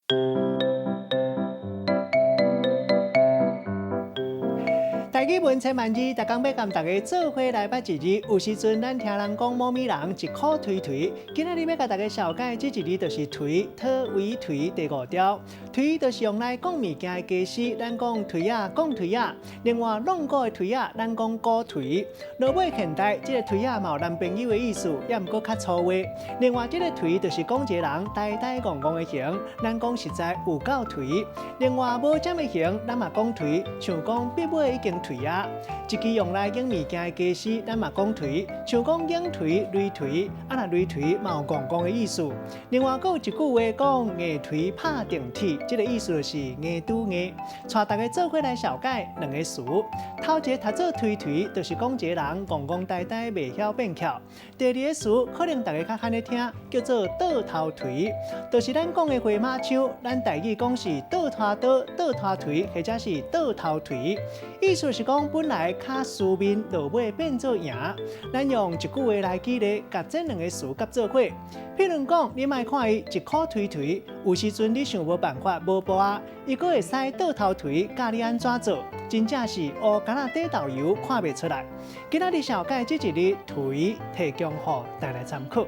台語文千萬字，逐工欲共大家做伙來捌一字。有時陣咱聽人講某物人一箍頹頹，今仔日欲共大家紹介這一字就是頹，討為頹第五條。頹就是用來講物件的家私，咱講槌仔，講槌仔。另外，弄鼓的槌仔，咱講鼓槌。落尾現代，這个槌仔嘛有男朋友的意思，也毋過較粗話。另外，這个頹就是講一個人呆呆戇戇的形，咱講實在有夠頹。另外，無針的形，咱嘛講頹，像講筆尾已經頹啊。一支用來用物件的家私，咱嘛講槌，像講影槌、擂槌，啊若擂槌嘛有戇戇的意思。另外，閣有一句話講硬槌拍定鐵，這个意思就是硬拄硬。帶大家做伙來紹介兩个詞，頭一个讀做頹頹，就是講一个人戇戇呆呆，袂曉變巧。第二个詞可能大家較罕咧聽，叫做倒頭槌，就是咱講的回馬槍，咱台語講是倒拖刀、倒拖槌，或者是倒頭槌，意思是講本來較輸面，落尾變做贏。咱用一句話來舉例，共這兩个詞夾做伙。譬如講，你莫看伊一箍頹頹，有時陣你想無辦法無步啊，伊閣會使倒頭槌教你按怎做，真正是烏柑仔底豆油看袂出來。今仔日紹介這一字槌，提供予大家參考。